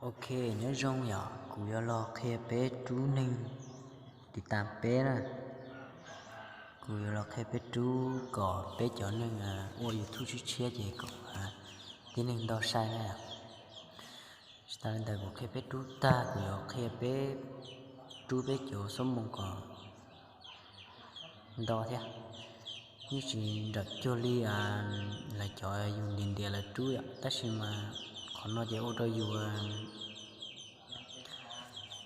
Ok, nyob zoo yom, kuv yuav los qhia peb rub neeg tiv tas peb na. Kuv yuav los qhia peb rub kom peb cov neeg ua YouTube tshiab tshiab ces kom tib neeg nto saib na. Tsis tas li ntawd kuv qhia peb rub tag kuv yuav qhia peb rub peb cov xuab moos kom nto thiab. Yeej tsis nrawm cuag li lawv cov yus ntiav ntiav lawv rub yom, tab sis mas qhov no ces ua rau yus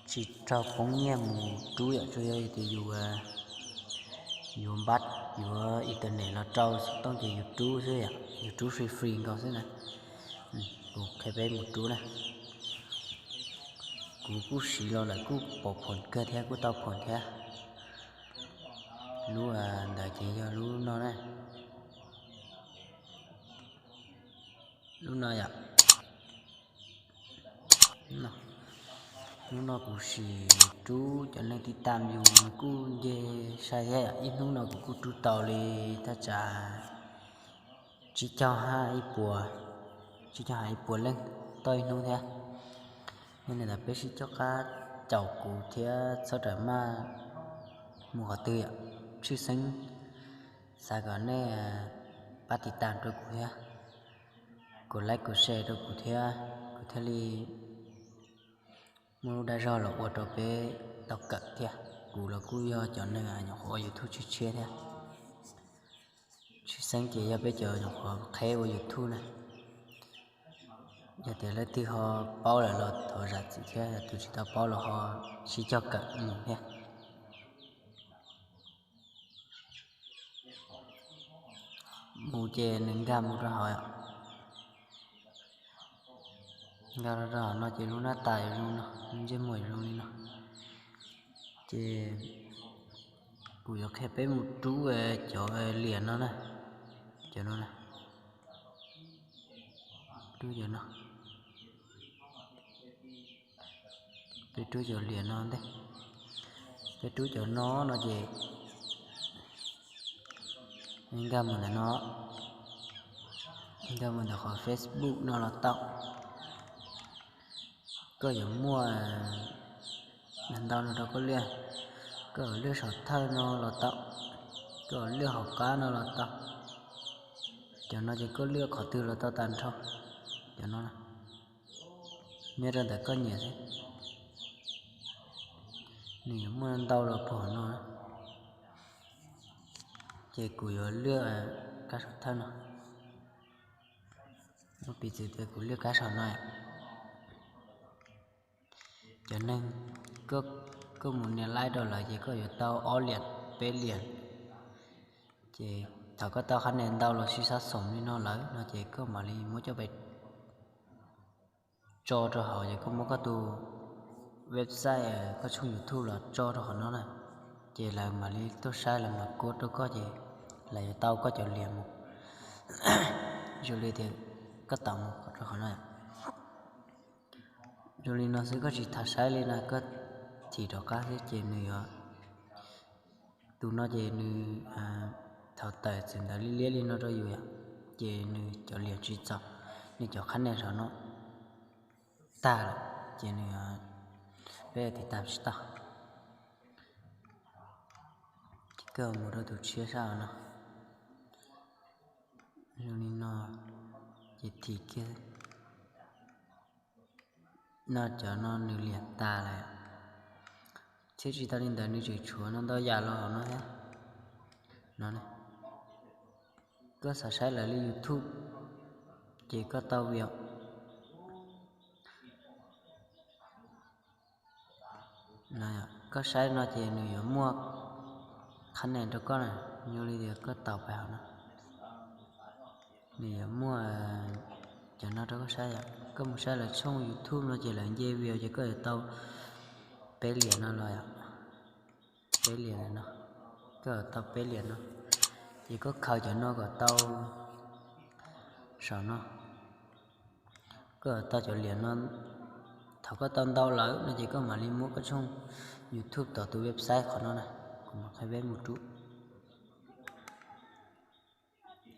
tsis raug poob nyiaj mus rub yom, tsuas yog tias yus, yus npab, yuav internet los rau xov tooj ces yus rub xwb yom, yus rub free free nkaus xwb na. Kuv qhia peb mus rub na. Kuv kuj siv los lawm kuj pom phoom kawg thiab kuj tau phoom thiab. Lub ntawd ces yog lub no na. Lub no yom. Lub no kuv sim rub cov neeg tiv tas yus nws kuj nce sai thiab yom, ib hnub no kuv kuj rub tau li thaj tsam tsib caug hab ib puas, tsib caug hab ib puas leej tau ib hnub thiab. Yog li ntawd peb sib coj qab caum kuv thiab txhob rawm maj mus qhov twg yom, tshwj xeeb xav kom nej pab tiv tas rau kuv thiab, kuv like kuv share rau kuv thiab, kuv thiaj li muaj lub dag zog los ua rau peb tau kawm thiab. Kuv los kuj yog cov neeg nyuam qhuav ua YouTube tshiab tshiab thiab. Tshwj xeeb ces yog peb cov nyuam qhuav qheb ua YouTube na. Yog tias leej twg ho paub lawm los thov zam txim thiab, yog tus tsis tau paub los ho sib cog kawm mus thiab. Mus ces nws nkag mus rau hauv, nkag rau hauv no ces lub nab tas yuav zoo no, lub ntsej muag yuav zoo li no. Ces kuv yuav qhia peb mus rub cov liam no na, cov no na, rub cov no. Peb rub cov liam no ntej, peb rub cov no no ces nkag mus ntawm no, nkag mus ntawm qhov Facebook no los tau. Koj yuav muaj ntau no rau koj liaj, koj yuav liaj saum thawj no los tau, koj yuav liaj hauv qab no los tau. Cov no ces koj liaj qhov twg los tau tag nrho. Cov no nyob rau ntawm koj nyiam xwb. Nws yuav muaj ntau los puag no, ces kuv yuav liaj kab saum thawj no. Muab piv txwv tias kuv liaj kab saum no, cov neeg, koj mus nias like rau lawv ces koj yuav tau ob liam peb liam. Ces thaum koj tau qhab nia ntau los sib sab xoom li no lawm no ces koj mam li muab coj pem tso rau hauv, ces koj muab koj tus website, koj tshooj YouTube los tso rau qhov no na, ces lawv mam li tuaj saib, lawv mam kuaj rau koj ces lawv yuav tau koj cov liam mus. Zoo li tias koj tau mus rau qhov no, zoo li no xwb, koj tsis tas saib li na, koj thim rov qab xwb ces nws yuav, tus no ces nws thaum tawm txwm ntawd liab liab li no rau yus yom, ces nws cov liam tsis txaus, nws cov qhab nia saum no tag lawm, ces nws, peb tiv tas tsis tau. Koj mus rau tus tshiab sab no, zoo li no, ces thim kiag. No cov no nws liam tas lawm, thiab tsis tas li ntawd nws tseem tshuav no ntau yam los hauv no thiab. No, koj xav saib lawv li YouTube ces koj tau view. Koj saib no ces nws yuav muaj qhab nia rau koj na, zoo li tias koj tau pais hauv no, nws yuav muaj cov no rau koj saib yom. Koj mus saib lawv tshooj YouTube no ces lawv nce view ces koj yuav tau peb liam no los yom. Peb liam no, koj yuav tau peb liam no, ces koj khaws cov no kom tau saum no. Koj yuav tau cov liam no, thaum koj tau ntau lawm no ces koj mam li muab koj tshooj YouTube tom tus website qhov no na, kuv mam qhia peb mus rub.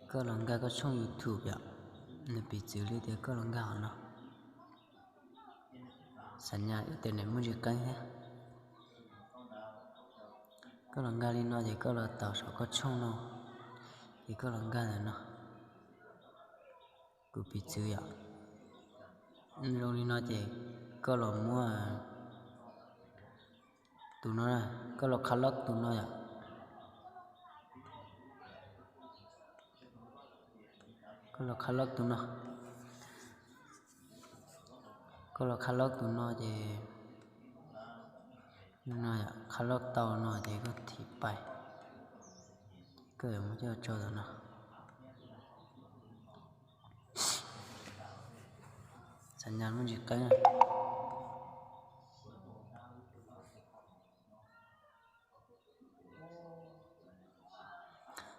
Koj los nkag koj tshooj YouTube yom, nws piv txwv li tias koj los nkag hauv no. Xam nyas internet muaj ntsis qeeb thiab. Koj los nkag li no ces koj los taus saum koj tshooj no, ces koj los nkag ntawm no, kuv piv txwv yom. Zoo li no ces koj los muab tus no, koj los qha loj tus no yom. Koj los qha loj tus no, koj los qha loj tus no ces, qha loj tau no ces koj thim pais, koj yuav muab coj tso ntawm no. Xam nyas muaj ntsis qeeb.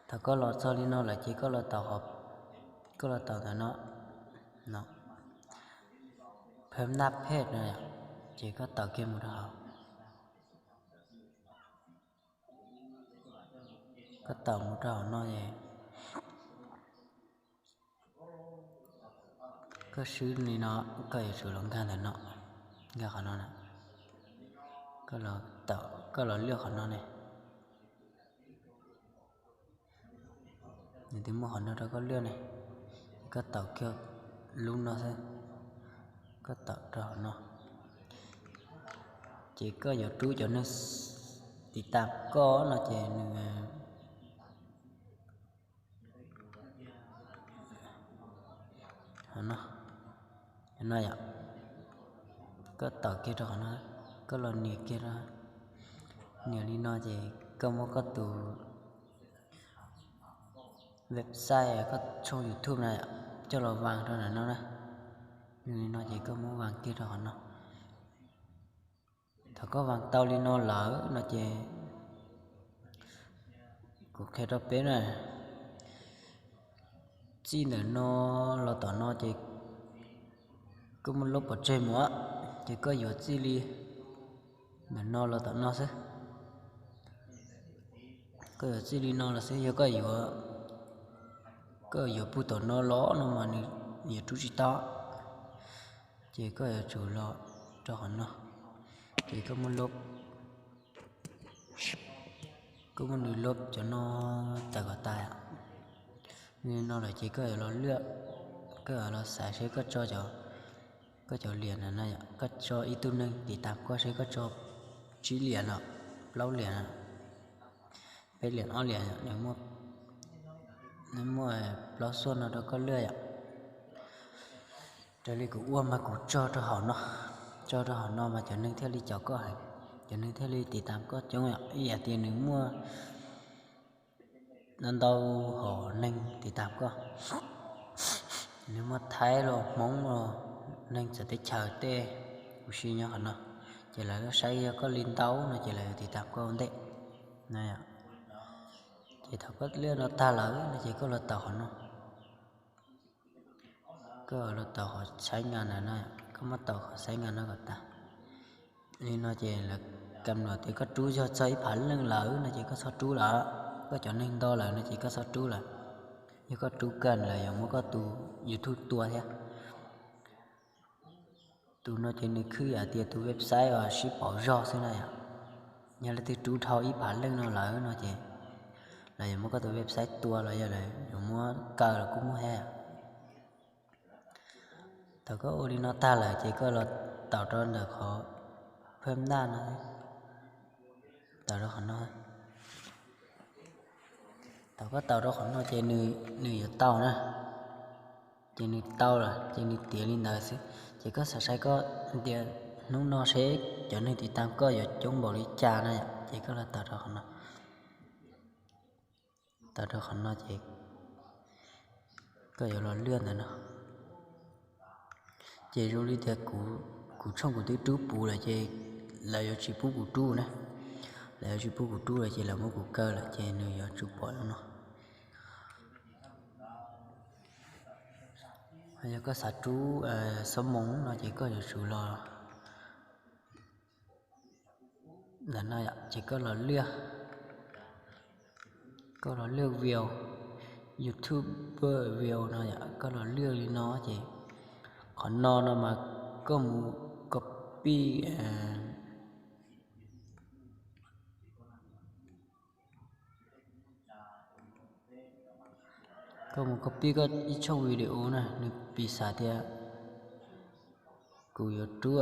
Thaum koj los txog li no lawm ces koj los taus, koj los taus ntawm no, no, phab naj phej no, ces koj taus kiag mus rau hauv. Koj taus mus rau hauv no es koj swb li no, koj yuav tsum los nkag ntawm no, nkag qhov no na. Koj los lwaj qhov no ne. Nws twb muaj qhov no rau koj lwaj ne. Koj taus kiag lub no xwb, koj taus rau hauv no, ces koj yuav rub cov neeg tiv tas koj no ces nws no, no yom. Koj taus kiag rau qhov no, koj los nias kiag rau, nias li no ces koj muab koj tus website, koj tshooj YouTube na, coj los vas rau ntawm no na. Li no ces koj muab vas kiag rau qhov no. Thaum koj vas tau li no lawm no ces kuv qhia rau peb na, txij ntawm no los tom no ces koj muab lub pov tseg mus, ces koj yuav txij li ntawm no los tom no xwb. Koj yuav txij li no los xwb, yog koj yuav, koj yuav pug tom no los no mas nws yuav rub tsis tau, ces koj yuav tsum los rau qhov no, ces koj muab lub, koj muab nws lub cov no tawm kom tas. Li no lawm ces koj yuav los lwaj, koj yuav los xaiv seb koj tso, koj cov liam na, koj tso ib tug neeg tiv tas koj seb koj tso tsib liam los plaub liam, peb liam ob liam, nws muaj plaub xuaj no rau koj lwaj yom. Raws li kuv ua mas kuv tso rau hauv no, tso rau hauv no mas cov neeg thiaj li caum koj heev, cov neeg thiaj li tiv tas koj coob yom. Ib yam tias nws muaj ntau hom neeg tiv tas koj, nws muaj Thaib los Hmoob los neeg txawv teb chaws tej, kuv sim nyob qhov no, ces lawv saib yog koj li ntau no ces lawv yuav tiv tas koj ua ntej. Ces thaum koj lwaj no tag lawm no ces koj los taus qhov no, koj los taus qhov xaiv nas na, koj muab taus qhov xaiv nas no kom tag. Li no ces lawv kam nom tias koj rub yog txog ib phav leej lawm no ces koj txhob rub lawm, koj cov neeg nto lawm no ces koj txhob rub lawm. Yog koj rub kawg lawv yuav muab koj tus YouTube tua thiab. Tus no ces nws khwb yam tias tus website uas sib pauv zog xwb na yom. Yog leej twg rub dhau ib phav leej no lawm no ces lawv yuav muab koj tus website tua los yog lawv yuav muab kaw los kuj muaj thiab. Thaum koj ua li no tag lawm ces koj los taus rau ntawm qhov phab ntaj no, taus rau qhov no. Thaum koj taus rau qhov no ces nws yuav tau na, ces nws tau lawm ces nws tiav li ntawd xwb. Ces koj xav saib koj tias hnub no seb cov neeg tiv tas koj yuav coob npaum li cas na yom, ces koj los taus rau qhov no. Taus rau qhov no ces koj yuav los lwaj ntawm no. Ces zoo li tias kuv tshooj kuv twb rub puv lawm ces lawv yuav tsis pub kuv rub na. Lawv yuav tsis pub kuv rub lawm ces lawv muab kuv kaw lawm ces nws yuav tsum pom no. Yog koj xav rub xob moos no ces koj yuav tsum los ntawm no ces koj los lwaj, koj los lwaj view, YouTuber view no yom, koj los lwaj li no ces qhov no no mas koj mus koj Pij, koj mus copy koj ib tshooj video na, nws piv xam tias kuv yuav rub,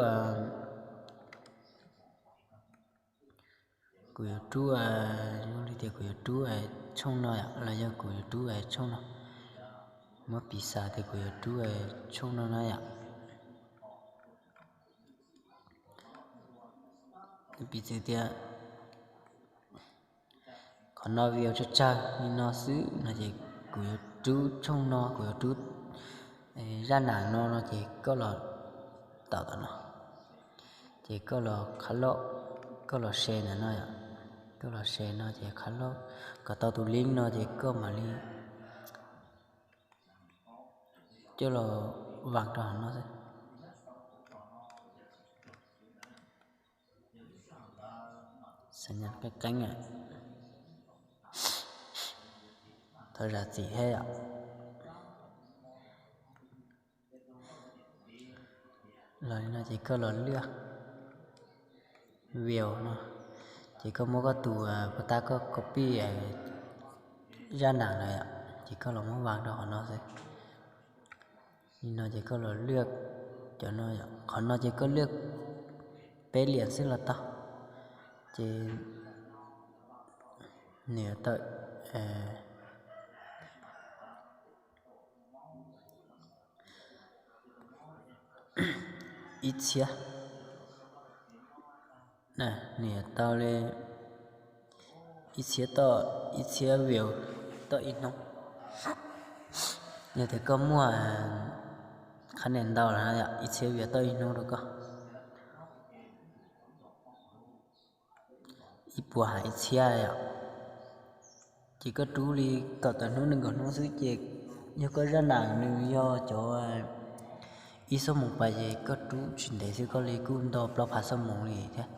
kuv yuav rub, li tias kuv yuav rub tshooj no yom, los yog kuv yuav rub tshooj no, muab piv xam tias kuv yuav rub tshooj no na yom. Piv txwv tias qhov no view tsawg tsawg li no xwb no ces kuv yuav rub tshooj no, kuv yuav rub zaj nam no no ces koj los tawm tom no, ces koj los qha loj, koj los share ntawm no yom, koj los share no ces qha loj kom tau tus link no ces koj mam li coj los vas rau hauv no xwb. Qeeb qeeb, thov zam txim thiab yom. Los li no ces koj los lwaj view no, ces koj muab koj tus, puas tab koj copy zaj nam lawm, ces koj los muab vas rau qhov no xwb. Li no ces koj los lwaj cov no, qhov no ces koj lwaj peb liam xwb los tau, ces nws yuav tau ib txhiab, nws yuav tau li ib txhiab toj, ib txhiab view toj ib hnub. Yog tias koj muaj qhab nia ntau lawm no yom, ib txhiab view toj ib hnub rau koj, ib puas hais ib txhiab yom. Ces koj rub li kaum tawm hnub nees nkaum hnub xwb ces yog koj zaj nam nws yog cov ib xuab moos pas ces koj rub tsis ntev xwb koj li kuj nto plaub phav xuab moos li thiab.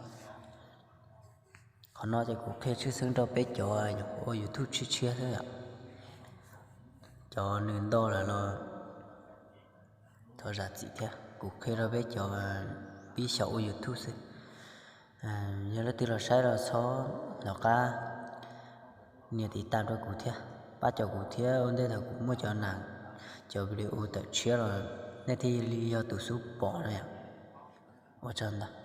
Qhov no ces kuv qhia tshwj xeeb rau peb cov ua YouTube tshiab tshiab xwb yom. Cov nws nto lawm los thov zam txim thiab, kuv qhia rau peb cov pib xyaum ua YouTube xwb. Yog leej twg los saib los txhob nco qab nias tiv tam rau kuv thiab, pab cov kuv thiab ua ntej thaum kuv muaj cov nam, cov video tawm tshiab los nej thiaj li yog tus xub pom no yom. Ua tsaug ntau.